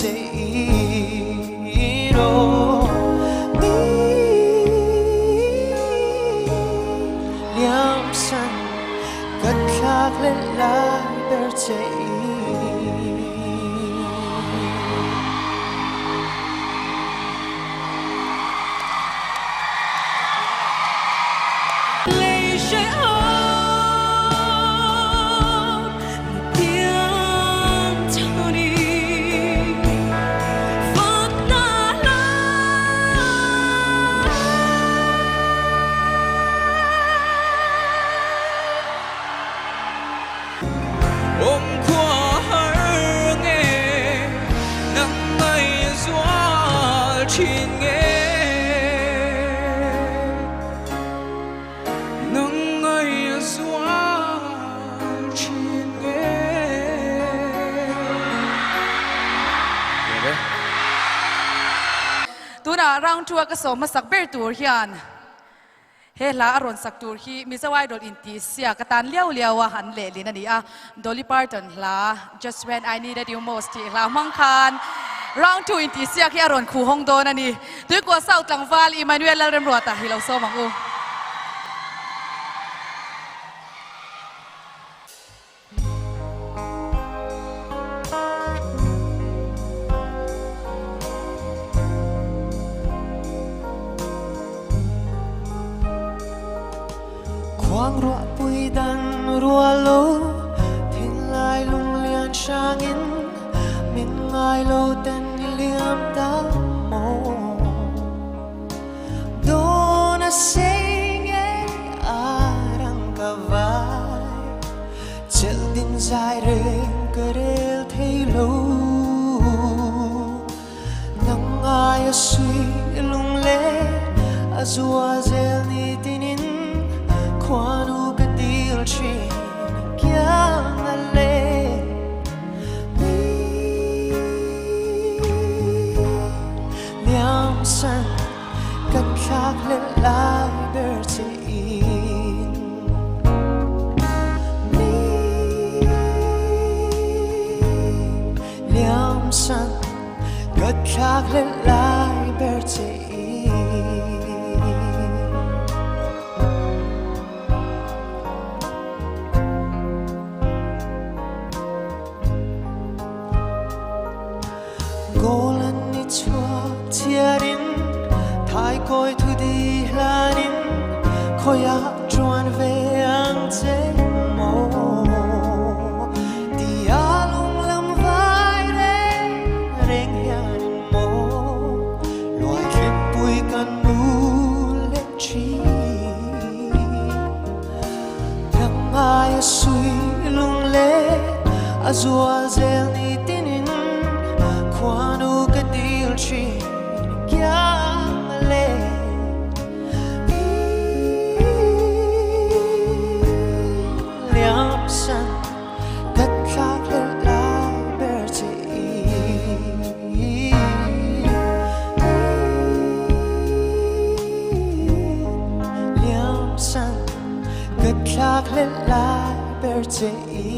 che in aw Mi liam san ka thlakhlelh lai ber che in. Tunah round two a ka sawm hmasak ber tur hian he hla a rawn sak tur hi Mizo Idol intihsiak atan liau liau a an lehlin a ni a, Dolly Parton hla Just When I Needed You Most tih hla hmang khan round two intihsiak hi a rawn khuh hawng dawn a ni. Tuikua South tlangval Emmanuel Lalremruata hi lo sawm ang u. Khuang ruahpui dan rual lo thinlai lunglian hrangin min ngai lo ten i liam ta maw Dawn a sei nge a rang ka vai Chelh din zai reng ka rel thei lo Nang ai a sui lunglen a zua zel ni tinin Khuanu ka dil thin kiang a len Ni Liam san ka thlakhlelh lai ber che in Mi liam san ka thlakhlelh lai ber che in. Golan ni chhuak chhiarin thaikawi thu di hlanin khawiah chuan ve ang che maw tia lunglam vai reng reng hianin maw loai thlipui kan nu leh thin Nang aia sui lung leh a zual zel ni tinin khuanu ka dil thin kiang a leh Liam san ka thlak hlelh lai ber che i. Liam san ka thlakhlelh lai ber che i.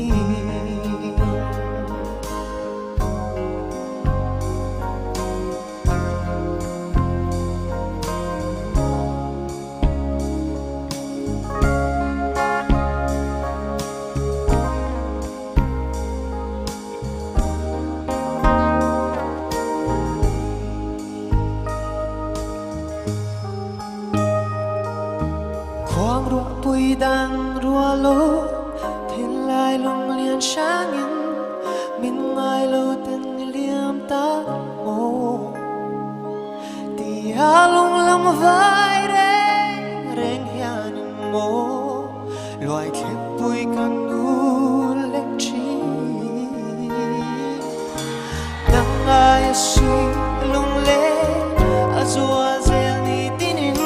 Khuang ruahpui dang rua lo thinlai lunglian hrangin min ngai lo ten i liam ta maw tia lunglam vai reng reng hianin maw loai thlipui kan nu leh thin nang aia sui lunglen a zual zel ni tinin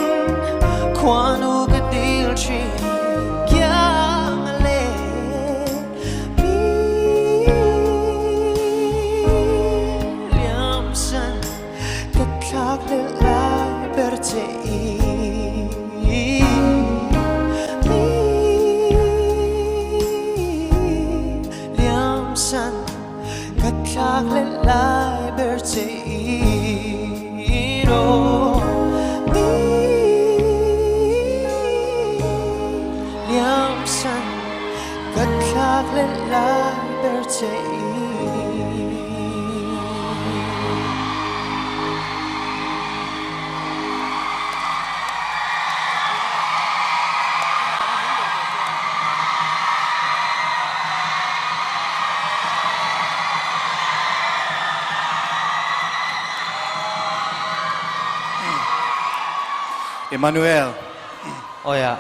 khuanu ka dil thin kiang a len mi liam san ka thlakhlelh lai ber che i mi liam san ka thlakhlelh lai ber. san ka thlak leh lai ber che i. Emmanuel. Awi a.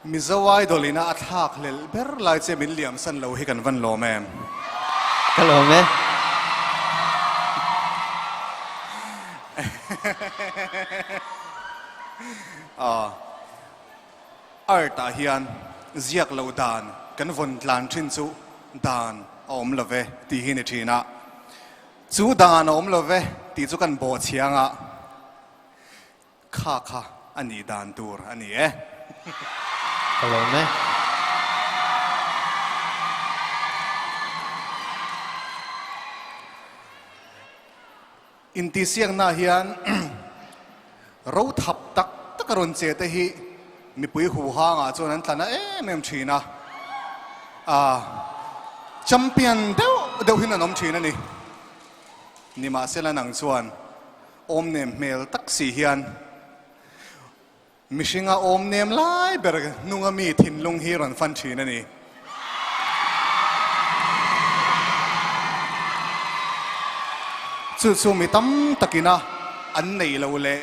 Mizo Idol ina a thlak hlelh ber lai che min liam san lo hi kan van lawm em? Ka lawm e. Aw. Art ah hian ziak loh dan kan vawn tlan thin chu dan a awm lo ve tih hi ni thin a. Chu dan a awm lo ve tih chu kan bawh chhiang a, kha kha a nih dan tur a ni e. Ka lawm e. Intihsiakna hian ro thap tak tak a rawn che te hi mipui huhangah chuan an tla na em em thin a, ah champion deuh deuhin an awm thin a ni. Nimahsela nang chuan awmnem hmel tak si hian Mihringa awm nem lai ber hnunga mi thinlung hi rawn fan thin a ni. Chu chu mi tam takina an neih loh leh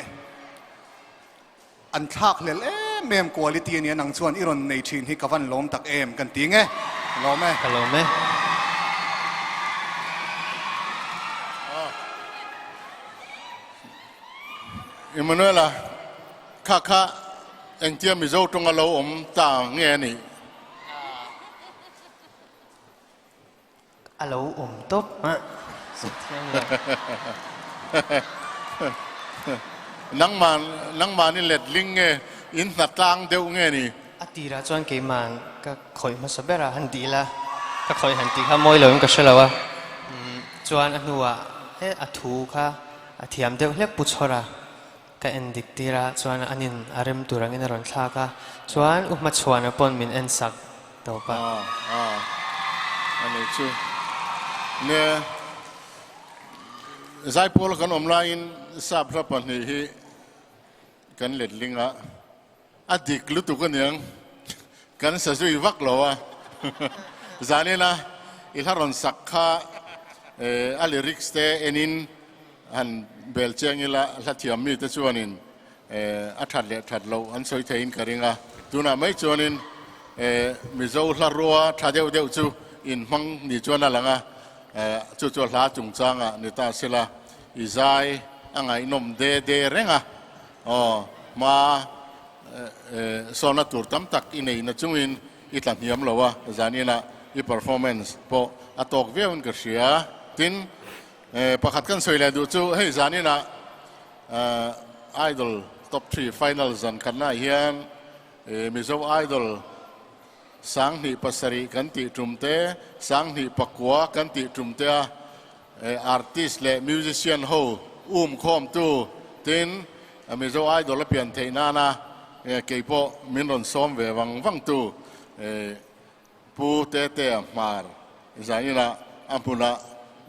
an thlak hlel em em quality a nia nang chuan i rawn nei thin hi ka van lawm tak em kan ti nge. Ka lawm e. Ka lawm e. Emmanuela, Kha kha engtia Mizo tawnga lo awm ta nge a nih? A lo awm tawp a, Sawthiam lo. Nangman, nangmahni letling nge, in hna tlang deuh nge ni? A tirah chuan keiman ka khawih hmasa ber a, han dil a, ka khawih han tih kha mawi loin ka hre lo a, chuan a hnuah he a thu kha a thiam deuh hlek pu chhawr a, ka en dik tir a, chuan an in a rem tur angin a rawn thlak a, chuan u hmachhuana pawn min en sak tawp a. A, a, a nei chu. Nia, Zaipawl kan awm laiin sap hla pahnih hi kan letling a. A dik lutuk aniang, kan sa zui vak lo a. Zanina i hla rawn sak kha a lyrics te enin han bel chiang ila hla thiam mite chuanin a that leh that loh an sawi theiin ka ring a. Tunah mai chuanin Mizo hla rua tha deuh deuh chu in hmang ni chuan a lang a, chu chu a hla chungchangah ni ta sela i zai a ngaihnawm de de reng a. Aw, hma sawna tur tam tak i nei na chungin i tla hniam lo a, zaninah i performance pawh a tawk viauin ka hria. Tin, pakhat kan sawi leh duh chu hei zaninah Idol Top Three Final zan khatnaah hian Mizo Idol 27 kan tih tum te, 29 kan tih tum te a, Artist leh musician ho um khawmtu tin Mizo Idol a pian theih nana kei pawh min rawn sawm ve vang vang tu Pu Tetea Hmar zaninah a hmunah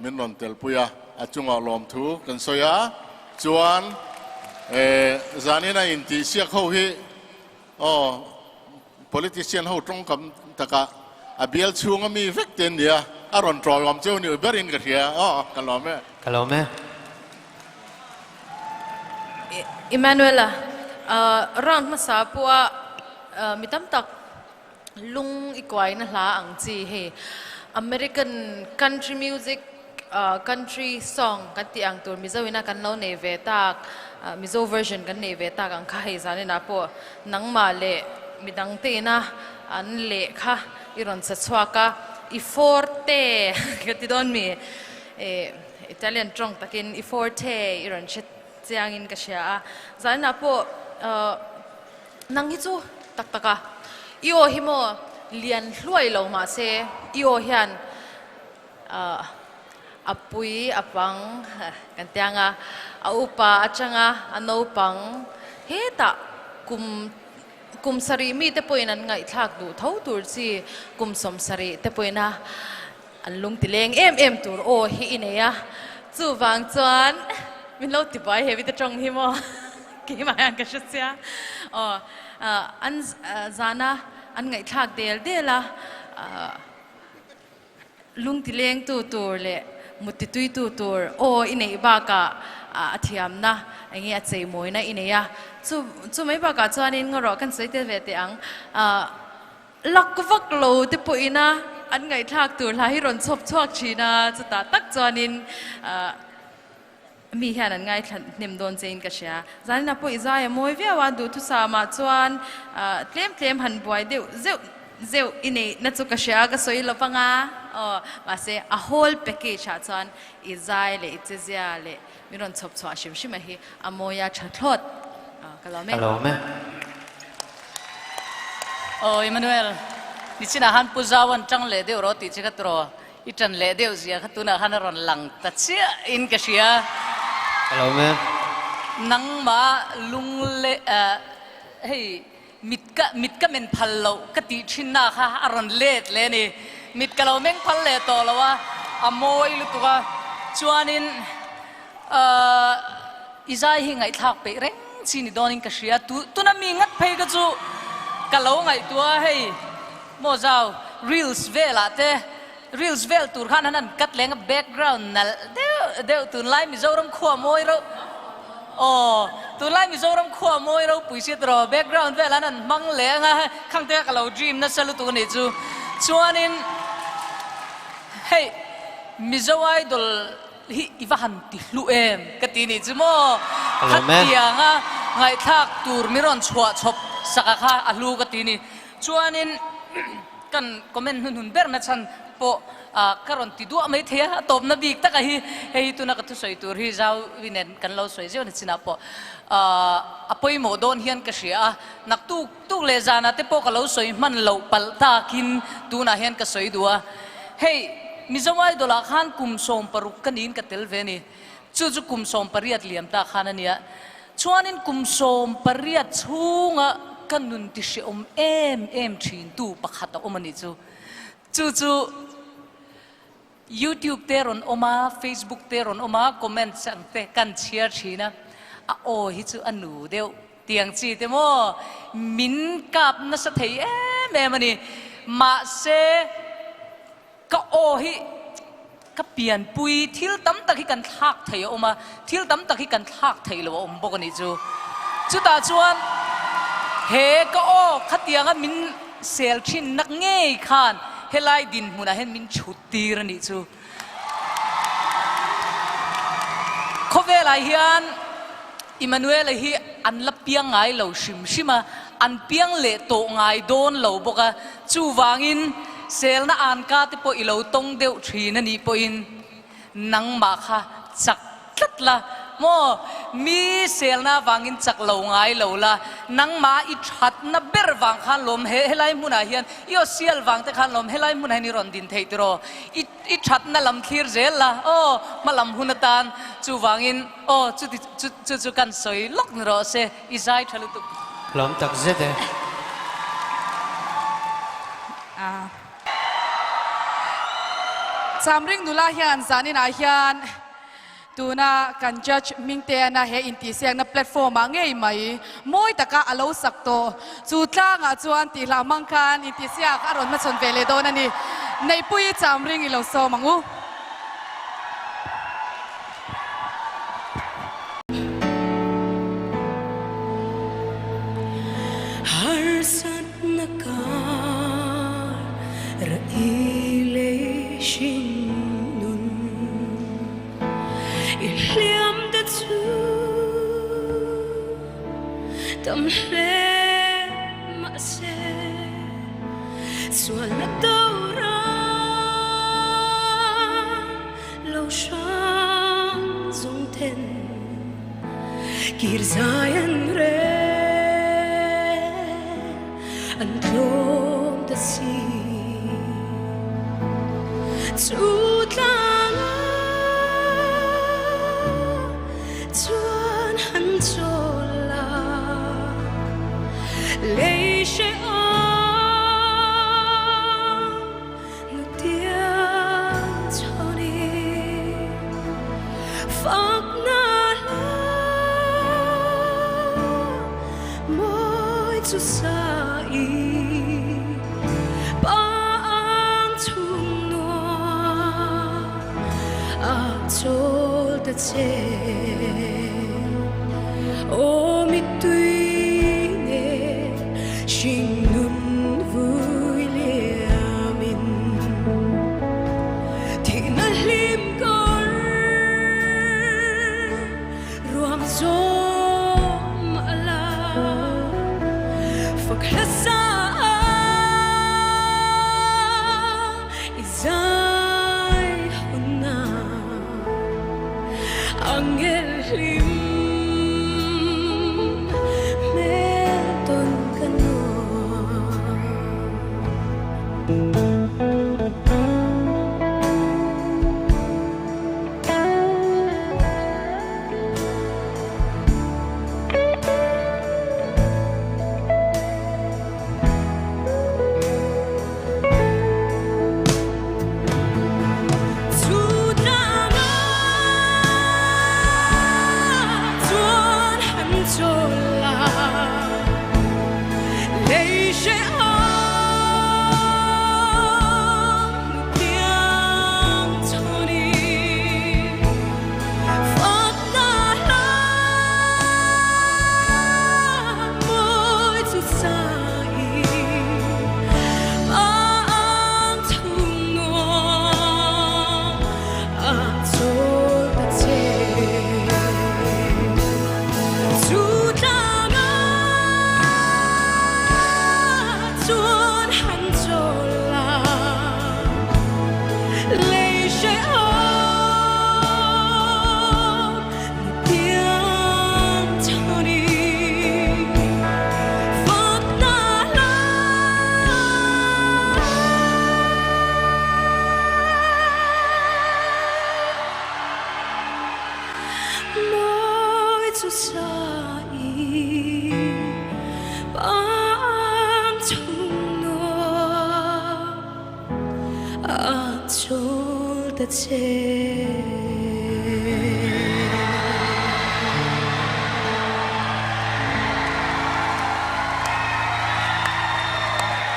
min rawn telpui a, a chungah lawmthu kan sawi a, chuan zanina intihsiak ho hi aw Politician ho tawngkam takah a bial chhunga mi vek te an nia, a rawn tawiawm cheu ni berin ka hria aw, ka lawm e. Ka lawm e. Emmanuela, round hmasa pawha mi tam tak lung i kuaina hla ang chi hei American country music country song kan tih ang tur Mizo ina kan lo nei ve tak Mizo version kan nei ve tak ang kha hei zaninah pawh nangmah leh midang te ina an leh kha i rawn sa chhuak a i forte ka ti dawn mi Italian tawng takin i forte i rawn hre chiangin ka hria a zaninah pawh Nang hi chu tak tak a, i aw hi maw lian hluai lo mahse i aw hian a pui a pang kan tia ang a, a upa atanga a naupang hetah kum Kum sarih mite pawhin an ngaihthlak duh tho tur chi, kum 70 te pawhin a an lung ti leng em em tur aw hi i nei a. Chuvang chuan min lo ti buai he mite tawng hi maw keimah hian ka hre sia. Aw an zana an ngaihthlak del del a. Lungtilengtu tur leh muttituitu tur aw i neih bakah a thiamna enge a cheimawina i nei a, chu chu mai bakah chuanin ngaw kan sawi tel ve teh ang. Lak vak lo te pawhina an ngaihthlak tur hla hi rawn chhawp chhuak thin a, chutah tak chuanin mi hian an ngaithla hnem dawn chein ka hria. Zanina pawh i zai a mawi viau a, duhthusam ah chuan tlem tlem han buai deuh zeuh zeuh i neih na chu ka hria ka sawi lo vang a, aw mahse a whole package ah chuan i zai leh i chezia leh min rawn chhawp chhuah hrim hrim a hi a mawi a tha thlawt ka lawm e. Ka lawm e. Aw Emmanuel, nichinah han Pu Zauan tang leh deuh rawh tih che ka turaw. I ṭan leh deuh zia kha tunah khan a rawn lang ta chiah in ka hria. Ka lo me. Nangmah lung leh hei mit ka mit ka men phal loh ka tih ṭhinna kha a rawn let leh a ni. Mit ka lo meng phal leh tawh lo a, a mawi lutuk a. Chuanin i zai hi ngaihthlak peih reng chi ni dawnin ka hria. Tuna mi ngat phei kha chu ka lo ngaihtuah a hei. Maw zau, reels velah te, reels vel tur khan han an cut leng a background nalh deuh deuh tunlai Mizoram khua mawi reuh aw tunlai Mizoram khua mawi ropui si tawh background vel an han hmang leng a khang te kha ka lo dream nasa lutuk a nih chu chuanin hei Mizo Idol hi i va han ti hlu em ka ti nih chu maw khatianga ngaihthlak tur mi rawn chhuah chhawp saka kha a hlu ka ti ni. Chuanin kan comment hnuhnun ber na chhan pawh ka rawn ti duah mai thei a, a tawpna bik taka hi hei hi tuna ka thusawi tur hi Zauvi nen kan lo sawi zeuh na chinah pawh a pawimawh dawn hian ka hria a, naktuk tuk leh zanah te pawh ka lo sawi hman loh palh takin tunah hian ka sawi duh a, hei Mizo Idol ah khan kum 16 ka niin ka tel ve a ni, chu chu kum 18 liam ta khan a nia. Chuanin kum 18 chhunga ka nun ti hrehawm em em thintu pakhat a awm a nih chu. Chu chu YouTube te rawn awm a, Facebook te rawn awm a, comments ang te kan chhiar thin a, a aw hi chu a nu deuh tiang chi te maw min kap nasa thei em em a ni. Mahse. Ka aw hi ka pianpui, thil tam tak hi kan thlak thei a awm a, thil tam tak hi kan thlak theih lo a awm bawk a nih chu. Chutah chuan he ka aw khatianga min sel thin nak ngei khan helai dinhmunah hian min chhut tir a nih chu. Khawvelah hian Immanuela hi an la piang ngai lo hrim hrim a, an piang leh tawh ngai dawn lo bawk a, chuvangin selna anka te pawh i lo tawng deuh thin a nih pawhin nangmah kha chak tlat la maw? Mi selna vangin chak lo ngai lo la, nangmah i thatna ber vang khan lawm he helai hmunah hian i aw sial vang te khan lawm helai hmunah hian i rawn din theih tiraw? I i thatna lam thlir zel la aw hma lam hun atan chuvangin aw chuti chu chu chu kan sawi lawk ni rawh se i zai tha lutuk. Hlawm tak zet e. Chamring nula hian zaninah hian Tuna kan Judge Hmingteana he intihsiakna platform ah ngei mai mawi taka a lo sak tawh. Chu tlangah chuan tihhlah hmang khan intihsiak a rawn hmachhawn ve leh dawn a ni. Neihpui chamring i lo sawm ang u. Harsatna kar rah i lei hring nun. I hliam te chu tam hle mahse sualna tora lo hrang zawng then kir zai an rel an tlawm ta si. Chu tlanga chuan han chawl a, Lei hrehawm nutiang chhawni fakna hla mawi chu sa i pa ang chhung nuam a chawl ta che. Aw mittui nen hringnun vui liamin thihna hlim kawr ruam zawm a la fak hla sa a i zai hunah. Angel hlim hmel tawn ka nuam.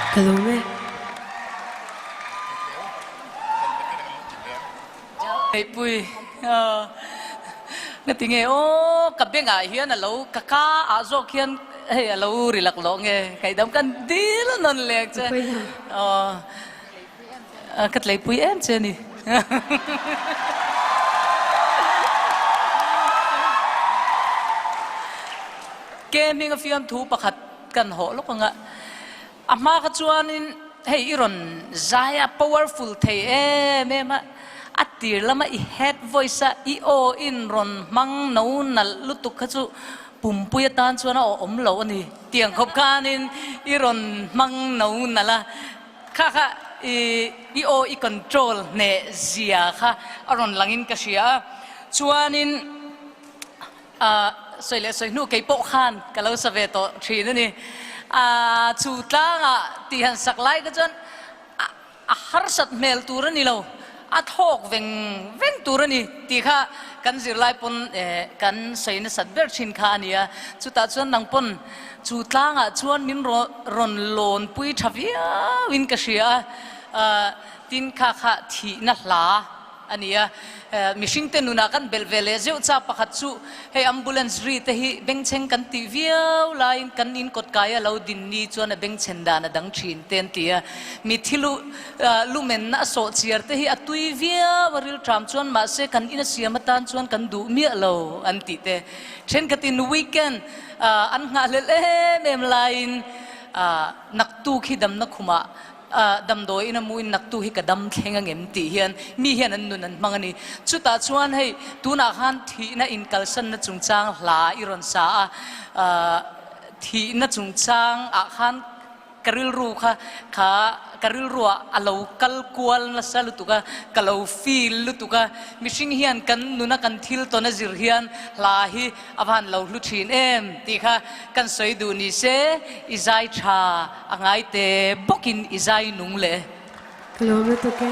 Ka lawm e. Neihpui nga ti nge aw ka bengah hian a lo ka ka ah zawk hian hei a lo ri laklawh nge ngaihdam kan dil nawn lek che aw. Ka tleipui em che ni. Ke hming a fiamthu pakhat kan hawh lawk ang a. A hma kha chuanin hei i rawn zai a powerful thei em em a, a tir lama i head voice a i aw in rawn hmang no nalh lutuk kha chu pumpui atan chuan a awm lo a ni. Tiang khawp khanin i rawn hmang no nalh a. Kha kha i i aw i control hneh zia kha a rawn langin ka hria a, chuanin ah sawi leh sawi hnu kei pawh khan ka lo sa ve tawh thin a ni. Ah chu tlangah tih han sak lai kha chuan a a harsat hmel tur a ni lo, a thawk veng veng tur a ni tih kha kan zirlai pawn eh kan sawi nasat ber thin kha a ni a, chutah chuan nang pawn Chu tlangah chuan min rawn lawnpui tha viauin ka hria a, tin kha kha thihna hla a ni a. Mihringte nunah kan belh ve leh zeuh cha pakhat chu hei ambulance ri te hi bengchheng kan tih viau laiin kan in kawt kaia lo din ni chuan a bengchhen dan a dang thin te an ti a. Mithi lu lumenna a sawh chiar te hi a tui viau a rilṭam chuan mahse kan ina siam atan chuan kan duh miah lo an tih te. Thenkhatin weekend An nghahhlelh em em laiin naktuk hi damna khumah damdawi in a muin naktuk hi ka dam thleng ang em tih hian mi hian an nun an hmang a ni. Chutah chuan hei tunah khan thihna inkalsanna chungchang hla i rawn sa a, thihna chungchang ah khan. Ka rilru kha kha ka rilruah a lo kal kual nasa lutuk a, ka lo feel lutuk a, mihring hian kan nuna kan thil tawn a zir hian hla hi a van lo hlu thin em tih kha kan sawi duh ni se, i zai tha a ngai te bawkin i zai nung le. Ka lawm lutuk e.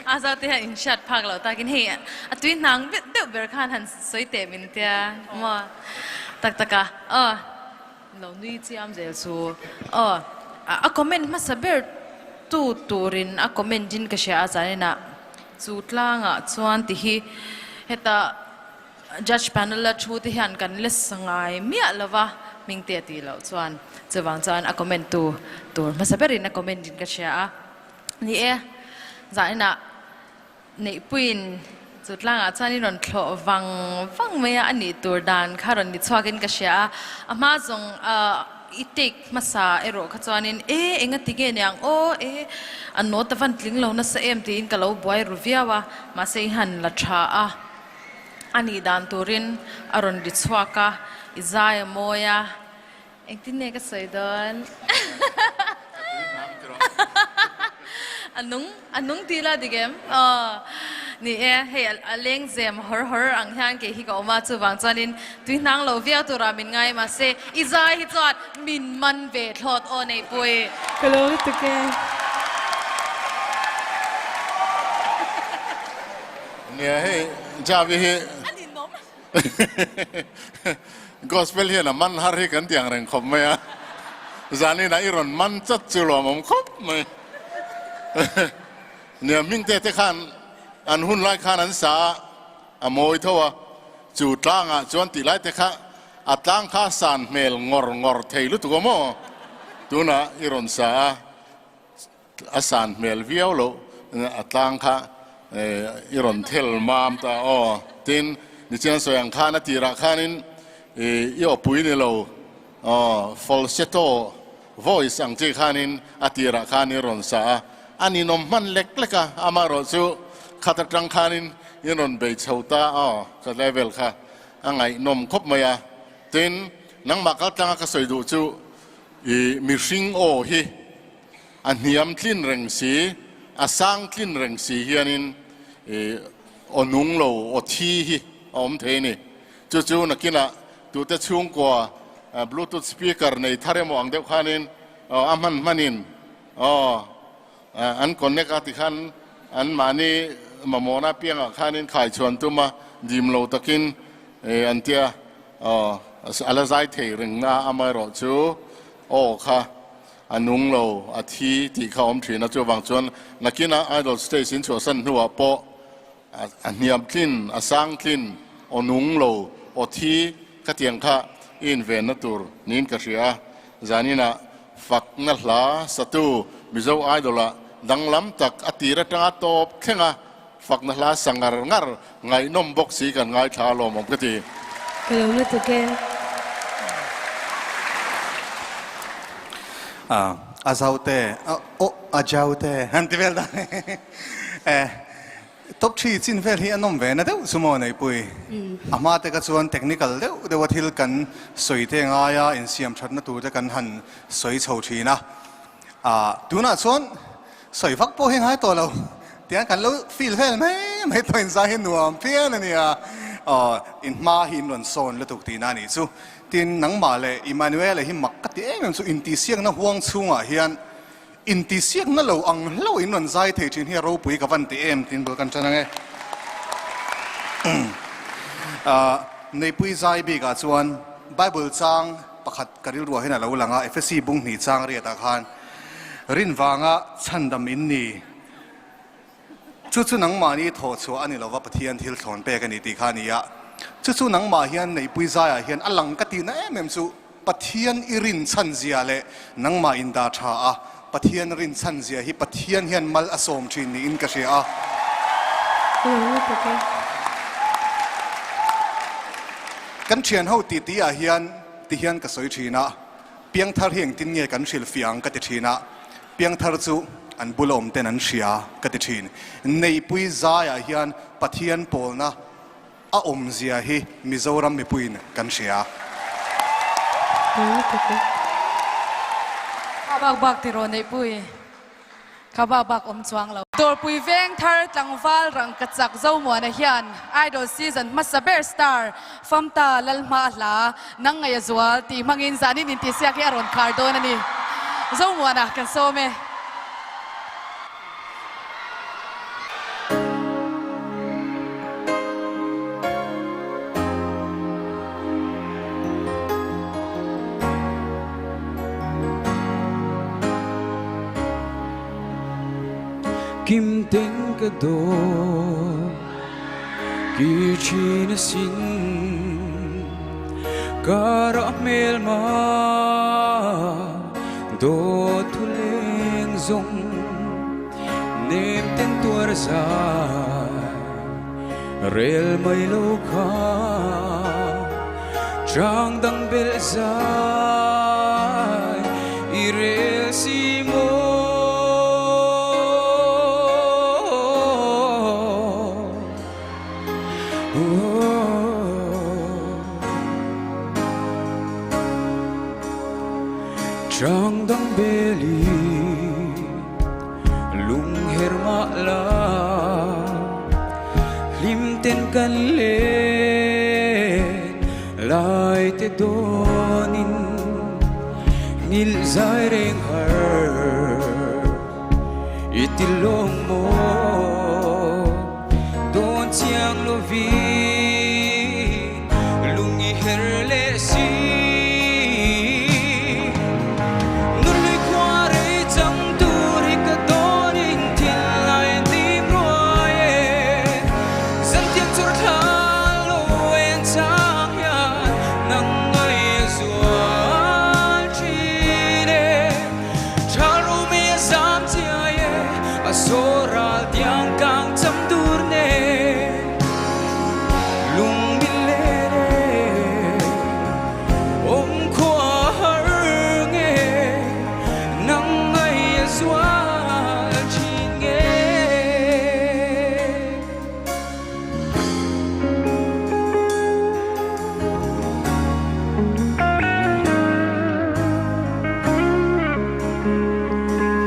A zau te hian inhriat phak loh takin hei a tui hnang deuh ber khan han sawi teh min tia maw tak tak a aw lo nui chiam zel chu aw a comment hmasa ber tu turin a comment in ka hria a zaninah chu tlangah chuan ti hi hetah Judge panel a thu te hian kan la sa ngai miah lo va, Hmingte a tih loh chuan chuvang chuan a comment tu tur hmasa berin a comment in ka hria a. Ni e, zaninah Neihpuiin chu tlangah chuan i rawn thlawh vang vang mai a, a nih tur dan kha rawn ni chhuakin ka hria a. A hma zawng i take hmasa erawh kha chuanin e enga ti nge niang aw e a note a van tling lo nasa em tiin ka lo buai ru viau a, mahse i han la tha a. A nih dan turin a rawn ri chhuak a, i zai a mawi a, engtin nge ka sawi dawn? A nung, a nung tih la dik em? Aw, ni e, hei a leng zem hawr hawr ang hian kei hi ka awm a, chuvang chuanin tui hnang lo viau turah min ngai mahse i zai hi chuan min man ve thlawt aw Neihpui. Ka lo lutuk e. Nia hei Javi hi Gospel hian a man har hi kan ti ang reng khawp mai a, zanin ah i rawn man chat chu lawmawm khawp mai. Nia Hmingte te khan an hun lai khan an sa a, a mawi tho a, chu tlangah chuan tih lai te kha a tlang kha san hmel ngawr ngawr thei lutuk a maw? Tunah i rawn sa a. A san hmel viau loh a tlang kha i rawn thel mam ta aw. Tin, nichian sawi ang khan a tirah khanin i awpui ni lo aw, falsetto voice ang chi khanin a tirah khan i rawn sa a, a ninawm hman lek lek a, amaherawh chu khat atang khanin i rawn bei chho ta aw, ka level kha a ngaihnawm khawp mai a. Tin, nangmah kaltlanga ka sawi duh chu i mihring aw hi A hniam tlin reng si, a sang tlin reng si hianin aw nung lo, aw thi hi a awm thei a ni. Chu chu nakinah tute chhungkua bluetooth speaker nei thar emaw ang deuh khanin a hman hmanin aw an connect a tikhan an mahni mamawhna apiangah khanin khaichhuan tum a, dim lo takin an tia aw a la zai thei reng na amaherawh chu aw kha A nung lo, a thi tih kha awm thin a, chuvang chuan nakinah Idol stage in chhuahsan hnuah pawh a hniam tlin, a sang tlin, aw nung lo, aw thi khatiang kha i invenna tur niin ka hria a. Zaninah fakna hla satu Mizo Idol-ah danglam tak a tir atanga tawp thlenga fakna hla sa ngar ngar ngaihnawm bawk si kan ngaithla alawmawm ka ti. Ka lo lutuk e. A zau te, aw a jau te han ti vel dan e. Top thi chin vel hi a nawm ve na deuh chu maw Neihpui? A hma te kha chuan technical deuh deuh a thil kan sawi te ngai a, insiam thatna tur te kan han sawi chho thin a. Tunah chuan Sawi vak pawh hi ngai tawh lo tiang kan lo feel vel mai mai tawh in zai hi nuam phian a nia aw in hma hi in rawn sawn lutuk tihna a nih chu. Tin nangmah leh Emmanuel-a hi mak ka ti em em chu intihsiakna huang chhungah hian intihsiakna lo ang hlauh in rawn zai thei thin hi a ropui ka van ti em tiin bul kan tan ang e. Neipui zai bikah chuan Bible chang pakhat ka rilruah hian a lo lang a, Efesi bung hnih chang riatah khan Rin vanga chhandam in ni. Chu chu nangmahni thawh chhuah a ni lova Pathian thil thlawn pek a ni tih kha a ni a. Chu chu nangmah hian neihpui zaiah hian a lang ka tihna em em chu Pathian i rin chhan zia leh nangmah in dah tha a, Pathian rin chhan zia hi Pathian hian mal a sawm thin niin ka hria a. Ka lo lutuk e. Kan thian ho titi ah hian ti hian ka sawi thin a. Piangthar hi engtin nge kan hrilhfiah ang ka ti thin a, Piangthar chu an bula awm ten an hria ka ti thin. Neihpui zaiah hian Pathian pawlna A awmzia hi Mizoram mipuiin kan hria. Kha bak bak tiraw Neihpui, kha bak bak awm chuang lo. Dawrpui veng thar tlangval rangka chak Zomuana hian Idol season hmasa ber star Famta Lalhma a hla Nang Ngaih A Zual tih hmangin zanin intihsiak hi a rawn khar dawn a ni. Zomuana kan sawm e. Kim ten ka daw ki thin asin Karah hmelma dawt thu leng zawng Nem ten tuar zai rel mai lo kha Chang dang bel zai i rel si maw Chang dang beli lung her mah la hlim ten kan len lai te dawnin ngil zai reng har i ti lawng maw Dawn chiang lovin lung i her leh si. Nunhlui khua rei chang tur hi ka dawnin thil lai an dim ruai e. Zantiang chawr thla lo en chang hian nang ngai a zual thin e. Tha rumi a zam chiai e, a saw ral tiang kang cham tur nen lung min len e, awm khua har nge nang ngai a zual thin nge.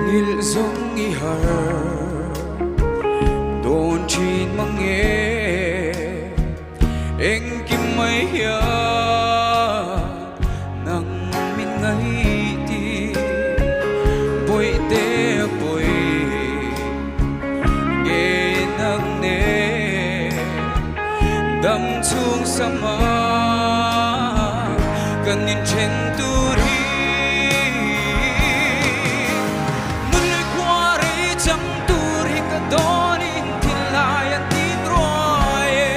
Ngilh zawng i har dawn thin mang nge engkim mai hian nang min ngaih ti bawihte a pawi. Nge nang nen dam chhung sama kan inthen tur hi Nunhlui khua rei chang tur hi ka dawnin thinlai an tin ruai e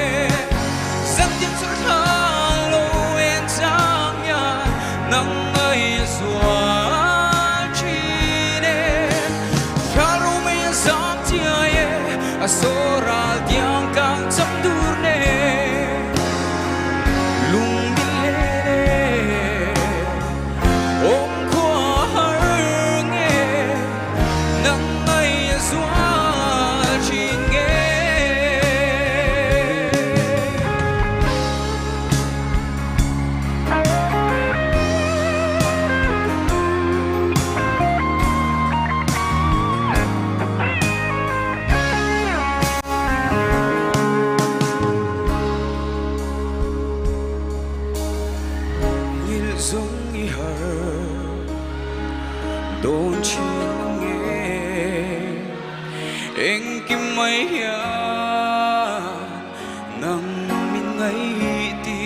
Zantiang chawr thla lo en chang hian nang ngai a zual thin e. Thla ro mei a zam chiai e, a saw ral tiang kang cham dur nen lung min len e. Awm khua har nge nang ngai a zual thin nge. Ngilh zawng i har dawn thin ang nge engkim mai hian nang min ngaih ti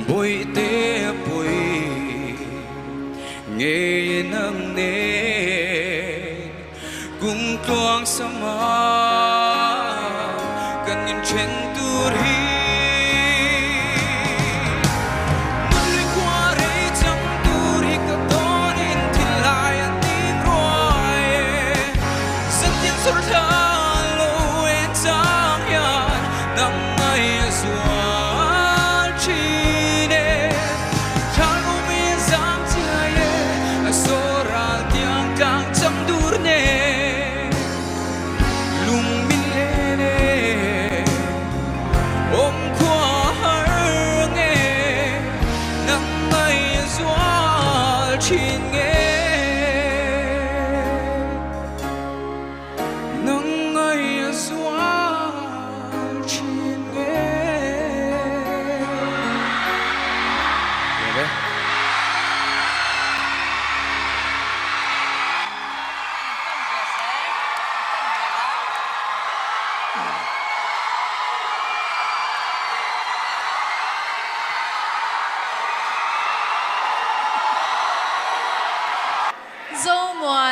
bawihte a pawi Ngei nang nen kum tluang sama kan inthen tur hi. Nunhlui khua rei chang tur hi ka dawnin thinlai an tin ruai e. Zantiang chawr thla lo en chang hian nang ngai a zual thin e. Thla rumi a zam chiai e, a saw ral tiang tlang cham dur nen lung min len e.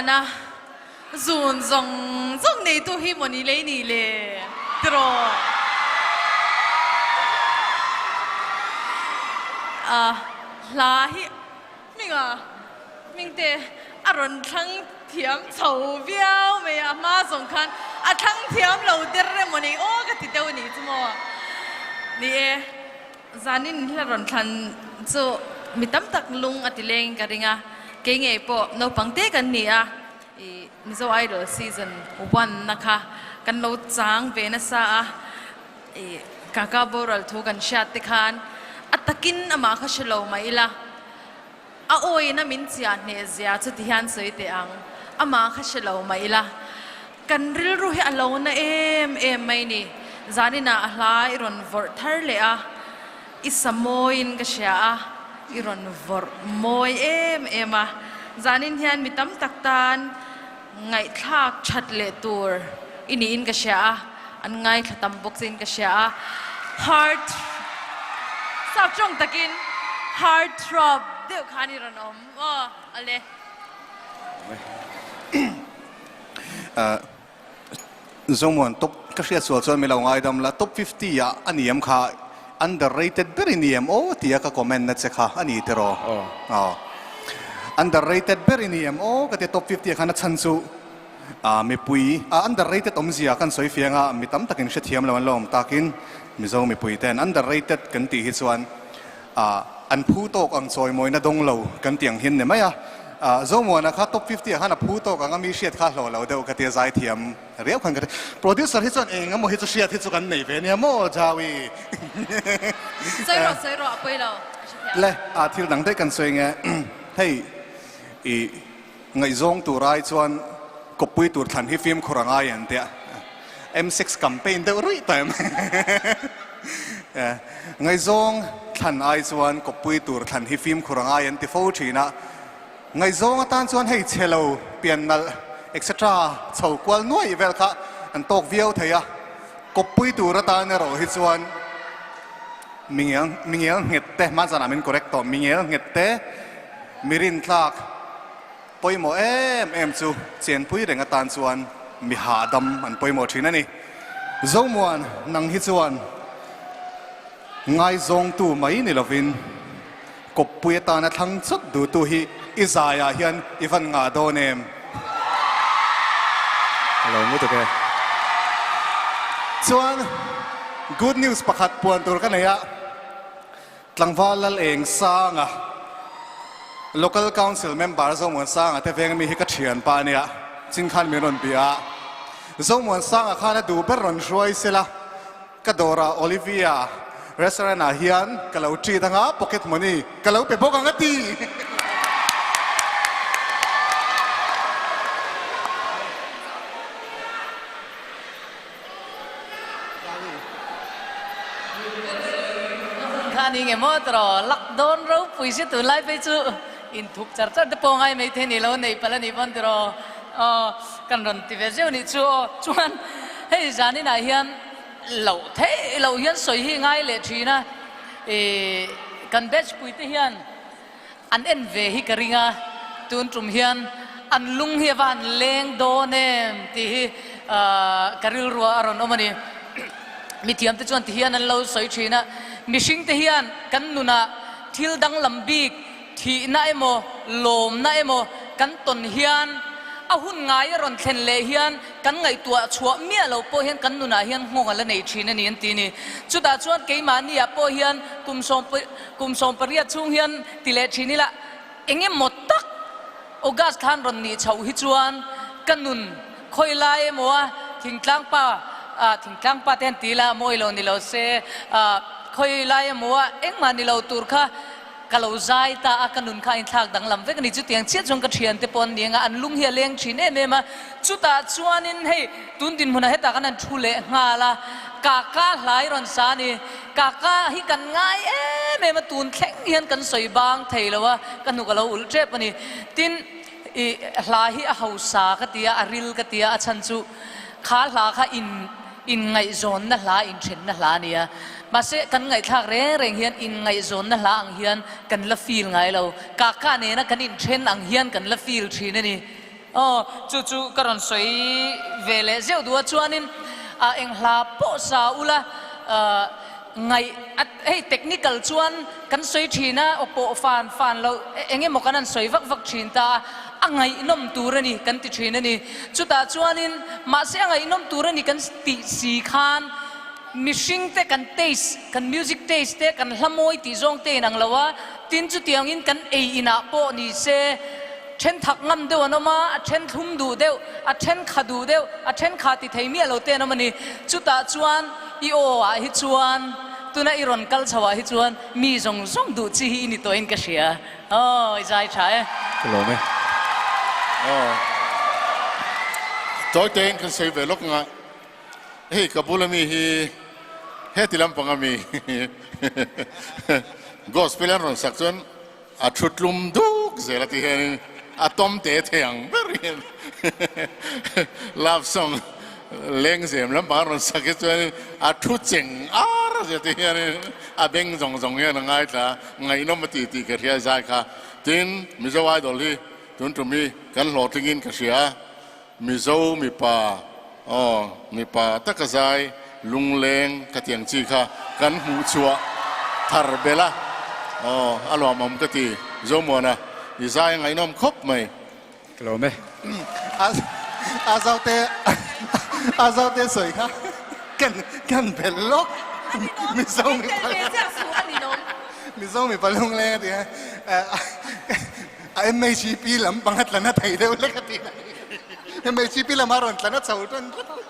tana zun zawng zawng neitu hi maw ni lei ni le tiraw? A hla hi hminga hmingte a rawn thlang thiam chho viau mai a, a hma zawng khan a thlang thiam lo der emaw ni aw ka ti deuh a nih chu maw? Ni e. Zanin hla rawn thlan chu mi tam tak lung a ti leng ka ring a, kei ngei pawh naupang te kan ni a, ih Mizo Idol season one na kha kan lo chang ve nasa a, ih kaka boral thu kan hriat te khan a takin amah kha hre lo mah ila, a awina min chiah hneh zia chu ti hian sawi teh ang, amah kha hre lo mah ila kan rilru hi a lo na em em mai ni. Zaninah a hla i rawn vawrh thar leh a, i sa mawiin ka hria a, i rawn vawrh mawi em em a. Zanin hian mi tam tak tan ngaihthlak that leh tur i niin ka hria a, an ngaithla tam bawk chiin ka hria a, heart sap tawng takin heart throb deuh khan i rawn awm aw ale. Zomuan top ka hriat sual chuan mi lo ngaidam la, top 50 ah a ni em kha underrated ber i ni em aw tia ka comment na che kha a ni tiraw? Aw. Underrated ber i ni em aw ka ti top 50 ah khan a chhan chu Ah mipui ah underrated awmzia kan sawi fiang a, mi tam takin hrethiam lo an lo awm takin Mizo mipui ten underrated kan tih hi chuan ah an phu tawk ang chawimawina dawng lo kan tih ang hian ni mai a. Ah Zomuana kha top 50 ah khan a phu tawk ang a mi hriat kha hlawh lo deuh ka tia zaithiam riau khan ka ti. Producer hi chuan eng emaw hi chu hriat hi chu kan nei ve nia maw Jaui. Sawi rawh sawi rawh a pawi lo a hrethiam. Le ah thil dang daih kan sawi nge hei i. Ngaihzawng tur ai chuan kawppui tur thlan hi fimkhur a ngai an tia. M6 campaign deuh ruih ta em? Ngaihzawng thlan ai chuan kawppui tur thlan hi fimkhur a ngai an ti fo thin a. Ngaihzawng atan chuan hei chhe lo, pian nalh etc chho kual nuaih vel kha an tawk viau thei a. Kawppui tur atan erawh hi chuan mingel mingel nghet te, hmanzanah min correct tawh, mingel nghet te, Mi rintlak pawimawh em em chu chenpui reng atan chuan mi hahdam an pawimawh thin a ni. Zomuan nang hi chuan ngaizawngtu mai ni lovin kawppui atana thlang chawt duhtu hi i zaiah hian i van ngah dawn em? A lo ngu tuk e. Chuan good news pakhat puan tur ka nei a. Tlangval Lal Eng Sanga, Local Council Member Zomuan Sanga te veng mi hi ka thian pa ania, chin khan min rawn bia a. Zomuan Sanga khan a duh ber rawn hruai sela, ka dawrah Olivia Restaurant ah hian ka lo treat anga pocket money ka lo pe bawk ang a ti. Kha ni nge maw tawh lak dawn ropui si tunlai phei chu inthup char char te pawh ngai mai thei ni lo nei palh a nih pawn tiraw aw kan rawn ti ve zeuh nih chu aw chuan hei zaninah hian loh theih loh hian sawi hi ngai leh thin a ih kan batch pui te hian An en ve hi ka ring a, tun tum hian an lung hi a va han leng dawn em tih hi ka rilrua a rawn awm a ni. Mithiamte chuan ti hian an lo sawi thin a, mihringte hian kan nunah thil danglam bik, thihna emaw, lawmna emaw kan tawn hian a hun ngai a rawn thlen leh hian kan ngaihtuah chhuah miah lo pawh hian kan nunah hian nghawng a la nei thin a ni an ti a ni. Chutah chuan keimahniah pawh hian kum sawm Kum 18 chhung hian ti leh thin ila, eng emaw tak August khan rawn nih chhoh hi chuan ka nun khawi lai emaw a thingtlang pa, thingtlang pa te han ti ila mawi lo ni lo se, khawi lai emaw a engmah ni lo tur kha ka lo zai ta a, ka nun kha a inthlak danglam vek a ni. Chutiang chiah chuan ka thiante pawh an ni ang a, an lung hi a leng thin em em a. Chutah chuanin hei tun dinhmunah hetah khan an thu leh nghal a, kaka hlai rawn sa a ni. Kaka hi kan ngai em em a, tun thleng hian kan sawi bang thei lo a, ka hnuk a lo ulh tep a ni. Tin, i hla hi a hausa ka ti a, a ril ka ti a, a chhan chu kha hla kha in inngaihzawnna hla, inthenna hla a ni a. Mahse, kan ngaihthlak reng reng hian inngaihzawnna hla ang hian kan la feel ngai lo. Kaka nena kan inthen ang hian kan la feel thin a ni. Aw, chu chu ka rawn sawi ve leh zeuh duh a, chuanin ah eng hla pawh sa ula ah ngaih a hei technical chuan kan sawi thin a, aw pawh fan fan loh eng emaw kan han sawi vak vak thin ta a, a ngaihnawm tur a ni kan ti thin a ni. Chutah chuanin mahse a ngaihnawm tur a ni kan tih si khan mihring te kan taste, kan music taste te, kan hla mawi tih zawng te inang lo a, tin chutiangin kan ei inah pawh ni se, Then thak ngam deuh an awm a, a then thlum duh deuh, a then kha duh deuh, a then kha ti thei miah lo te an awm a ni. Chutah chuan i aw ah hi chuan, tuna i rawn kal chho ah hi chuan mi zawng zawng duh chi hi i ni tawhin ka hria. Aw, i zai tha e. Ka lawm e. Aw. Tawi tein kan sawi ve lawk anga, hei ka bula mi hi heti lampang ami gospel an rawn sak chuan A thu tlum duk zel a ti hianin a tawm te thei ang ber hian love song lengzem lampang a rawn sak hi chuanin a thu cheng ar a ti hianin a beng zawng zawng hian a ngaithla a, ngaihnawm a ti tih ka hria zai kha. Tin, Mizo Idol hi tun tum hi kan hlawhtlingin ka hria a, Mizo mipa aw mipa taka zai lungleng ka tiang chi kha kan hmuh chhuah thar belh a, aw a lawmawm ka ti Zomuana i zai a ngaihnawm khawp mai. Ka lawm e. A zaute a zaute sawi kha kan kan belh lawk Mizo mipa Mizo mipa lungleng a ti a. A MHP lam panga tlana thei deuh lek a ti. MHP lama rawn tlana chho tan tlat.